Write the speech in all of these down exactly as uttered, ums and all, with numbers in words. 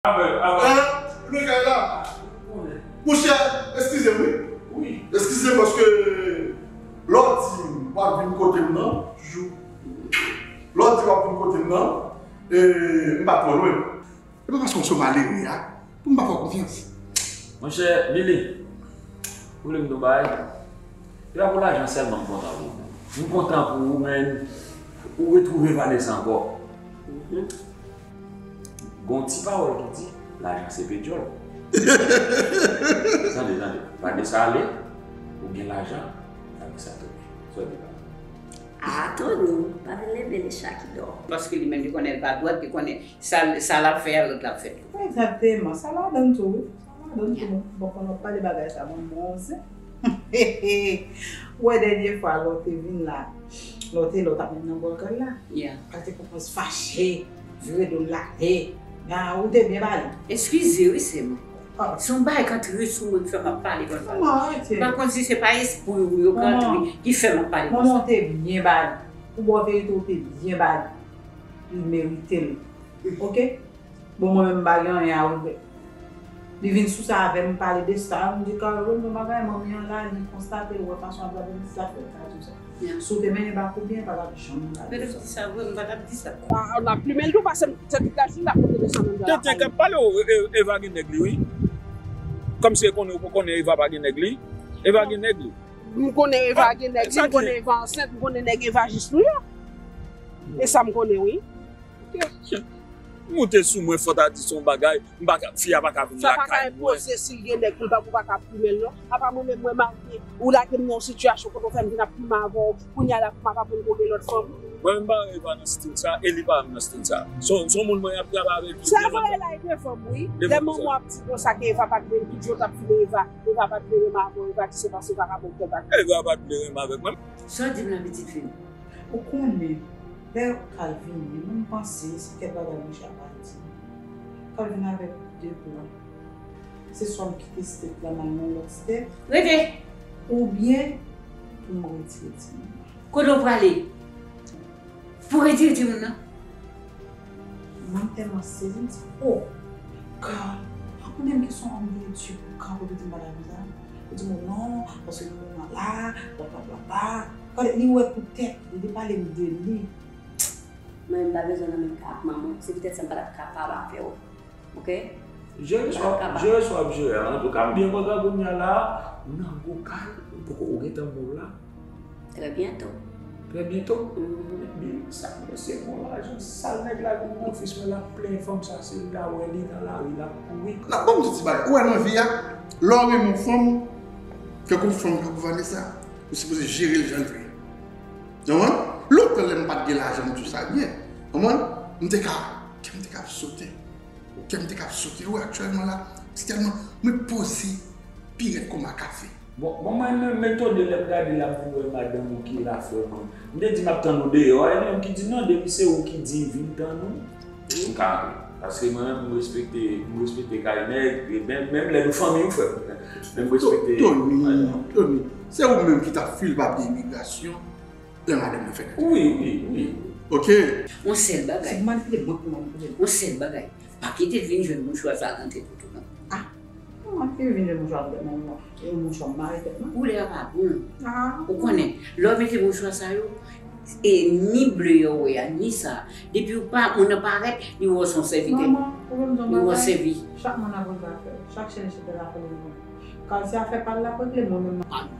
Hein? Louis Kay la. Monchè, eskize m, wi. Eskize m paske lè w di m w ap vin kote m nan, toujou. Lè w di w ap vin kote m nan, e, m pa twò lwen. E pa paske w se malere a pou m pa fè w konfyans. Monchè, Billy, ou vle m di w bagay? Se pa pou lajan sèlman m kontan pou ou. M kontan pou ou, men ou retwouve Vanessa ankò. Gon ti pawòl ki di, lajan se pedyòl. Tande, tande. Vanessa ale, ou gen lajan, Vanessa tounen. Sa w di la? Ah, Tony, pa vin leve le chat qui dort. Paske li menm, li konnen l pa dwat, li konnen sa, sa l ap fè a, lòt la ap fè tou. Egzakteman, sa ladan tou, wi. Sa ladan tou. Bon, pandan w ap pale bagay sa, mwen, mwen zen. Ou wè dènye fwa lè w te vin la, lè w te, lè w t ap menm nan bò kay la, yeah, kal te kòmanse fache, vire do l ale. Ah, ou te byen ba li. Eskize wi, sè m. Ah. Se yon bagay k antre sou mwen, k fè m ap pale konsa. Manman, arete. M pa konn si se pa espri ou yo k antre, ki fè m ap pale konsa. Manman, ou te byen ba li. Pou bò verite, ou te byen ba li. Li merite l. Oke? Bon, mwen menm, m pa gen anyen a regrèt. Li vin sou sa avè m, pale de sa, m di, Carlo, m di yon bagay, manmi an la, li konstate, l wè fason ap gade m, sa fè l ka di w sa. Si w te mennen bak ou byen, pa t ap janm gade w sa. Mwen t ap di sa vre, m pa t ap di sa. Ah, l ap plimen l tou, pase m, se tout lajounen l ap konte de sa nan dwa. Tenten k ap pale w, E-, Eva gen nèg li, wi. Kòmsi e konnen, ou konnen Eva pa gen nèg li. Eva gen nèg li. M konnen Eva gen nèg li, m konnen Eva ansent, m konnen nèg Eva jis nou yo. E sa m konnen, wi. Moute sou mwen, fò ta di se yon bagay, m pa ka, fi a pa ka vin lakay mwen. Sa pa ka enpoze si l gen nèg pou l pa, pou pa ka plimen l non. Apa mwen menm mwen marye, ou lage m nan yon sitiyasyon kote w fè m vin ap plimen avè w, kounye a la pou m ap aprann kote lòt fanm. Mwen menm pa renmen nan stil sa, e li pa renmen nan stil sa. Se yon, se yon moun mwen ap travay avè l pi byen lontan. Sa vre la, e devan m, wi. Lè manman w ap di konsa ke Eva pa t vle, tout jou w t ap file Eva, Eva pa t vle renmen avè w, Eva di se paske vagabon k fè bagay. Eva pa t vle renmen avèk mwen. Sa w di m la, pitit fi m? Ou konnen, lè Calvin vini, mwen m panse se kèk bagay monchè a pral di m. Calvin avèk de plan. Se swa m kite step la m al nan lòt step. Rete! Oubyen pou m retire timoun nan. Kote w prale? Pou retire timoun nan? Mwen tèlman sezi, m di, oh, God, ou menm ki se yon òm de Dye pou ka pou di m pa ta konsa. Ou di m, non, paske nou moman la, bla, bla, bla, bla. Gade, li wè pou tèt li, li pale m de li. Mwen, m pa bezwen nan menm ka ak manman w. Se poutèt sa m pa t ap kapab avè w. Oke? Jere sa w ap jere a. Antouka, m byen kontan kounye a la, m nan gwo kay, m poko, ou gentan mò la. Trè byento. Trè byento? Mhm. Epi, sa k mesye gon lajan sal nèg la vin nan ofis mwen l ap plenyen fanm sa, se l ta wè li nan lari l ap kouri. N ap ban m di ti bagay. Ou wè nan vi a, lè w renmen yon fanm, kèlkonk fanm ka pou Vanessa, ou sipoze jere l jan l vle. Ou konprann? Lontan lè m pa t gen lajan, m di w sa byen. Ou konprann? M te ka, kè m te ka ap sote. Kè m te ka ap sote. Ou wè aktyèlman la, se tèlman, mwen poze pi rèd kòm a kafe. Bon, bon, mwen menm, men Tony lè m gade l ap vin wè madanm ou ki la frè mwen. M te di m ap tann ou deyò, e li menm ki di non, depi se ou ki di vin tann ou, m ka antre. Paske mwen menm, m respekte, m respekte kay nèg, e menm, menm lè nou fanmi ou frè m. Men m respekte. Tony, Tony, se ou menm ki t ap file papye imigrasyon lè madanm mwen fè nèg. Wi, wi, wi. Oke. Yon sèl bagay. Se manipile mwen pou manipile. Yon sèl bagay. Pa kite l vin jwenn mouchwa sa a nan tèt ou tou non. Ah, non, m ap vin jwenn mouchwa nan tèt mwen, non. E yon mouchwa m mare tèt mwen. Koulè a pa bon. Ah. Ou konnen, lè w mete mouchwa sa yo, e ni ble yo wè a, ni sa. Depi w pa, moun nan parèt, li wè w se yon sèvitè. Manman, ou konn yon bagay? Li wè w sèvi. Chak moun ap yon zafè. Chak chen chita zafè li konn. Kal se afè pa l l ap regle, mwen menm m ap.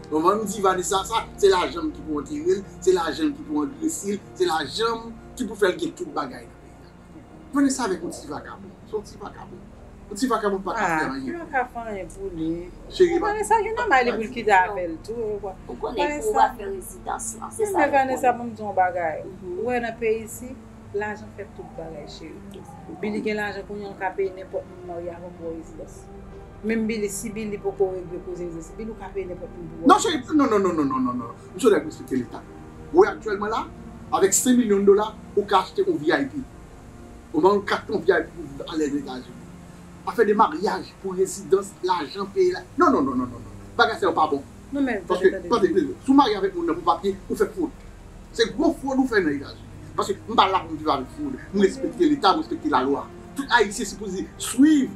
Manman m di Vanessa sa, se lajan m ki pou antere l, se lajan m ki pou angrese l, se lajan m ki pou fè l gen tout bagay nan peyi a. Vanessa avèk yon ti vakabon. Se yon ti vakabon. Yon ti vakabon pa ka fè anyen. Ah, ki pa ka fè anyen pou li. Cheri, men Vanessa gen nòmal li pou l kite avè l tou. Ou konnen pou afè rezidans lan, se sa yo konnen. Men Vanessa, pou m di w yon bagay. Mhm. Ou wè nan peyi isi, lajan fè tout bagay, cheri. Billy gen lajan kounye a, l ka peye nenpòt moun marye avè w pou rezidans. Menm Billy, si Billy poko regle koze rezidans, Billy ou ka peye nenpòt moun pou... Non, cheri, non, non, non. M se yon nèg respekte Leta. Ou wè aktyèlman la, avèk senk milyon dola, ou ka achte yon V I P. Ou ban yon kat yon V I P pou viv alèz Etazini. Afè de maryaj, pou rezidans, lajan, peye la. Non, non, non, non, non, non. Bagay sa yo pa bon. Non, men, paske, tande, tande, tande, tande. Si w marye avèk moun nan pou papye, ou fè fwod. Se gwo fwod ou fè nan Etazini. Paske m pa la pou m viv avèk fwod. M respekte Leta, m respekte lalwa. Tout Ayisyen sipoze swiv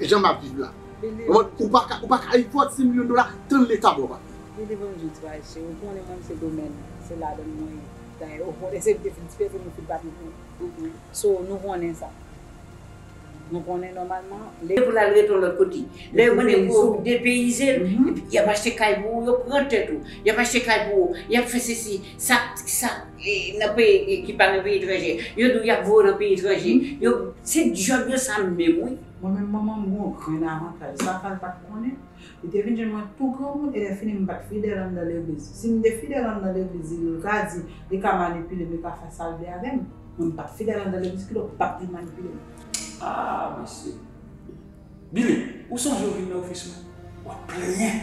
jan m ap viv la. Ou pa ka, ou pa ka enpòt senk milyon dola, tann Leta ba w papye. Believe in Jesus, Ayisyen. Ou konnen mwen, se domèn, se ladan mwen ye. Dayè, ou konnen se m te fin ti pèsonn, ou fin pa te konnen. So, nou konnen sa. Nou konnen nòmalman. Se pou l al ret yon lòt kote. Lè yo mande pou yo depeyize l, epi y ap achte kay pou ou, yo pran tèt ou. Y ap achte kay pou ou, y ap fè sesi, sa, sa, e, nan peyi, e, ki pa nan peyi etranje. Yo di w y ap voye w nan peyi etranje. Yo, se djòb yo sa menm, wi. Mwen menm, manman m gen yon grenn avantaj. Sa fè l pa t konnen. Li te vin jwenn mwen tou granmoun, e lè fini m pa t fidèl anndan legliz. Si m te fidèl anndan legliz, li ka di, li ka manipile m, li ka fè sa l vle avè m. Mwen, m pa t fidèl anndan legliz, kidonk, li pa t vin manipile m. Ah, mesye. Billy, ou sonje w vin nan ofis mwen? W ap plenyen.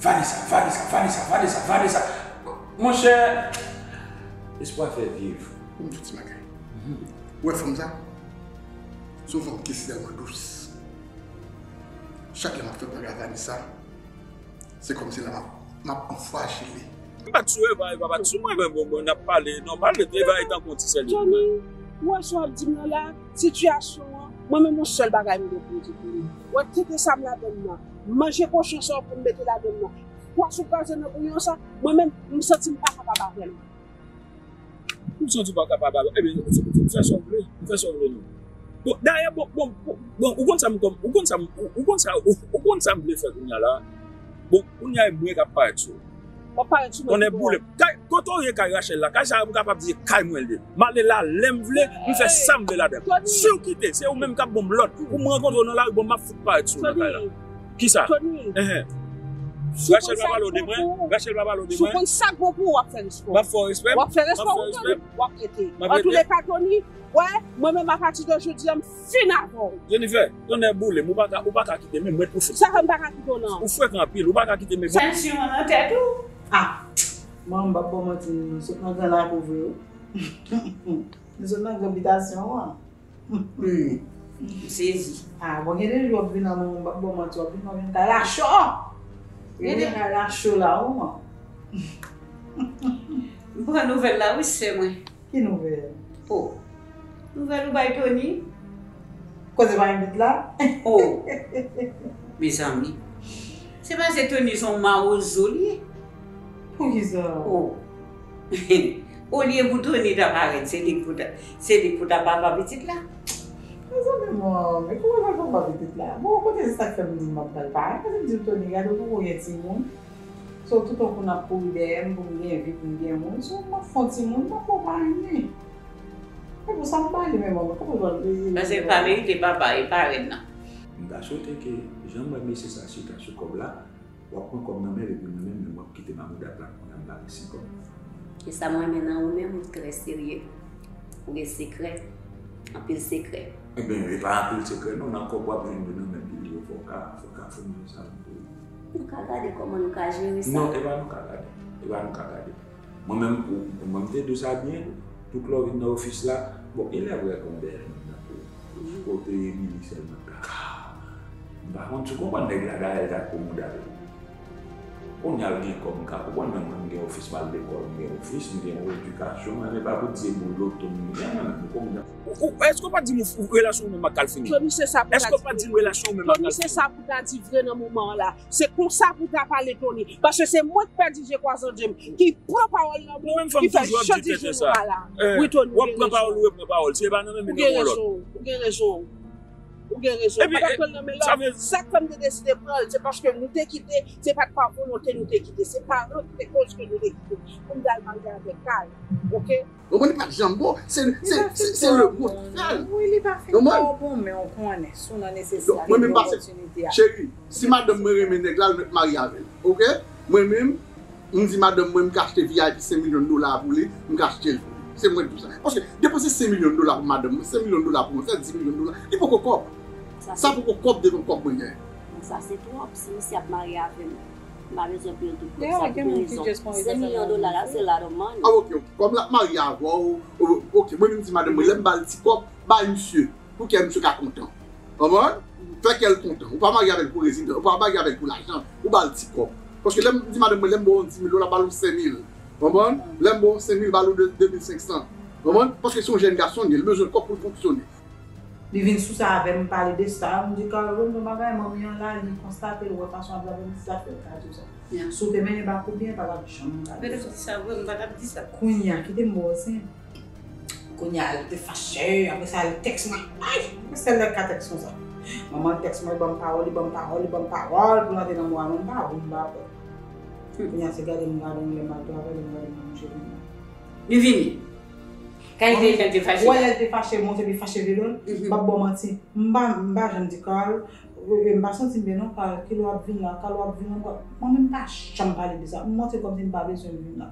Vanessa, Vanessa, Vanessa, Vanessa, Vanessa. Monchè, espwa fè viv. Pou m di w ti bagay. Ou wè fanm sa? Se yon fanm ki espesyalman dous. Chak lè m ap fè bagay ak Vanessa, se kòmsi la m ap, m ap anfwaje li. M pa t sou Eva, Eva pa t sou mwen, men bon, bon, n ap pale nòmal, Eva e tankou yon ti sè li pou mwen. Tony, ou wè sa w ap di m nan la, sitiyasyon an, mwen menm yon sèl bagay m gen pou m di pou li. Ou wè tete sa m ladann nan, manje kochon sa w pou m mete ladann nan, pwason kraze nan bouyon sa, mwen menm, m santi m pa kapab avè l. Ou santi w pa kapab avè l, ebyen, fè sa w vle, fè sa w vle non. Bon, dayè, bon, bon, bon, bon, ou konn sa m kòm, ou konn sa m, ou, ou konn sa, ou, ou konn sa m vle fè kounye a la. Bon, kounye a e mwen k ap parèt sou ou. W ap parèt sou mwen. Tonnè boule m. Kay, kote w ye kay Rachel la? Kay sa a, m kapab di se kay mwen l ye. M ale la lè m vle, m fè sa m vle ladan l. Si w kite, se ou menm k ap ban m lòd. Ou m rankontre w nan lari, bon, m ap fout parèt sou ou nan kay la. Kisa? Tony. Enhen. Rachel pa pale w de mwen? Rachel pa pale w de mwen? Si w konn sa k bon pou ou, w ap fè respè w. M ap fè w respè? W ap fè respè w, Tony. W ap rete. Antouleka, Tony, wè, mwen menm, apati de jodi a, m fin avè w. Jennifer, tonnè boule m, ou pa ka, ou pa ka kite m, men mwen tou fè. Sa fè m pa ka kite w nan? Ou frekan anpil, ou pa ka kite m, men. Tansyon an nan tèt ou? Ah, manman m p ap ba w manti, m sot nan gran lakou vre wi. M sot nan gran bitasyon an. Hmm. M sezi. Ah, bon, gen de jou w ap vin nan men mwen, m p ap ba w manti, w ap vin nan men m kay Lacho. Gen de kay Lacho la, wi, man. M pran nouvèl la, wi, sè mwen. Ki nouvèl? Oh. Nouvèl ou bay Tony? Kote pa gen bit la? Oh. Mezanmi. Se pa se Tony se yon mawozo li ye. Poukisa? Oh. Olye pou Tony ta parèt, se li pou ta, se li pou ta papa pitit la. Mezanmi mwen, men kòman l pral papa pitit la? Bon, kote se sa k fè m di m ap pral parèt? Paske m di w Tony, gade w poko gen timoun. So, toutan pou n ap kouri dèyè m, pou m gen vi, pou m gen moun. So, m ap fè yon timoun, m ap fè w pa renmen. E pou sa m pa renmen mwen, kòman l pral peye? Paske l pa merite papa, e pa rèn nan. M ta swete ke jan m wè mesye sa chita sou kòb la, w ap pran kòb nan men l epi mwen menm, menm w ap kite m a mouda plat mwen ap bale sen kòb. E sa m renmen nan ou menm, ou trè serye. Ou gen sekrè, anpil sekrè. Ebyen, e pa anpil sekrè non, nan kòb w ap jwenn yo nan men Billy yo, fò w ka, fò w ka founi yo sa pou yo. Nou ka gade kòman nou ka jere sa. Non, e pa nou ka gade. E pa nou ka gade. Mwen menm, ou, mwen m te di w sa byen, tout lè w vin nan ofis la, bon, e lè w wè konbyen moun nan pou ou. Kote Billy sèlman ta ka. M pa konn si w konprann nèg la dayè l t ap pou mouda l. Kounye a l gen kòb, m ka konprann, men mwen m gen ofis, m al lekòl, m gen ofis, m gen yon edikasyon, mwen, men pa pou di se bouloto m gen, mwen menm, m konn. Ou, ou, èske w pa t di m ou, relasyon w menm ak Kalfini? Tony, se sa pou ta di vre. Èske w pa t di m relasyon w menm ak Kalfini? Tony, se sa pou ta di vre nan moman an la. Se konsa pou ta pale, Tony. Paske se mwen k pèdi je kwa zanje m, ki pran pawòl nan men w, ki fè jodi jou nou pa la. Wi, Tony, ou gen rezon. W ap pran pawòl, ou repran pawòl. Se pa nan men m nan yon lòt. Ou gen rezon, ou gen rezon. Ou gen rezon. Epi, m pa t ap pran l nan men lòt. Sa k fè m te deside pran l, se paske nou te kite, se pa t pa volonte nou te kite. Se paran ki te koz ke nou te kite. Pou m t al marye avèk Kay. Oke? Ou konprann, li pa t janm bon. Se, se, se, se lemonn ki fè l. Wi, li pa fin twò bon, men ou konnen, si w nan nesesite, ou gen opòtinite a. Cheri, si madanm mwen renmen nèg la, l mèt marye avè l. Oke? Mwen menm, m di madanm mwen m ka achte V I P senk milyon dola pou li, m ka achte l pou li. Se mwen k di w sa. Paske depanse senk milyon dola pou madanm mwen, senk milyon dola pou mwen, fè dis milyon dola, li poko kòb. Sa poko kòb devan kòb mwen genyen. Sa se twòp. Si misye ap marye avè m, m pa bezwen peye l tout kòb sa pou rezon. Senk milyon dola la, se lot of money. Ah, oke, oke. Kòm l ap marye avè w, oke, mwen menm di madanm mwen, lè m ba l ti kòb, bay misye. Pou kè misye ka kontan. Konprann? Fè kè l kontan. Ou pa marye avè l pou rezidan, ou pa marye avè l pou lajan, ou ba l ti kòb. Paske lè m di madanm mwen, lè m ba w yon dis mil dola, ba l yon senk mil. Konprann? Lè m ba w yon senk mil, ba l yon de, de mil senk san. Konprann? Paske se yon jèn gason li ye, li bezwen kòb pou l fonksyone. Li vin sou sa avè m, pale de sa, m di Carl, wi, m gen bagay, manmi an la, li konstate, l wè fason ap travay, m di sa fè l ka di w sa. Si w te mennen bak ou byen, pa t ap janm ka di w sa. Mwen t ap di sa vre, m pa t ap di sa. Kounye a, kite m ba w zen. Kounye a, li te fache, apre sa, li tèks mwen. Ay, sèl nèg ka tèks konsa. Manman tèks mwen, li ban m pawòl, li ban m pawòl, li ban m pawòl, pou l antre nan mwa, mwen m pa wi, m pa pè. Kounye a, se gade m gade m, lè m al travay, lè m gade m manje vin la. Li vini. Kalite jan l te fache. Wè, lè l te fache, monte, li fache velo, m p ap ba w manti. M pa, m pa janm di Carl, e, e, m pa santi m byen non, Carl, kilè w ap vin la, kilè w ap vin ankò. Mwen menm m pa janm pale de sa. M montre kòmsi m pa bezwen vin la.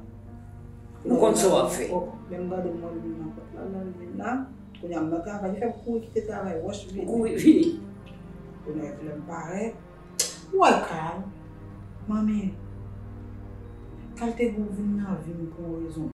Ou konn sa w ap fè. Lè m gade m wè l vin nan pòt la, lè l vin la. Kounye a m nan travay, li fè m kouri kite travay, wòch vini. Kouri vini. Kounye a lè m parèt, m wè Carl. Manmi, Carl te gon vin nan vi m pou yon rezon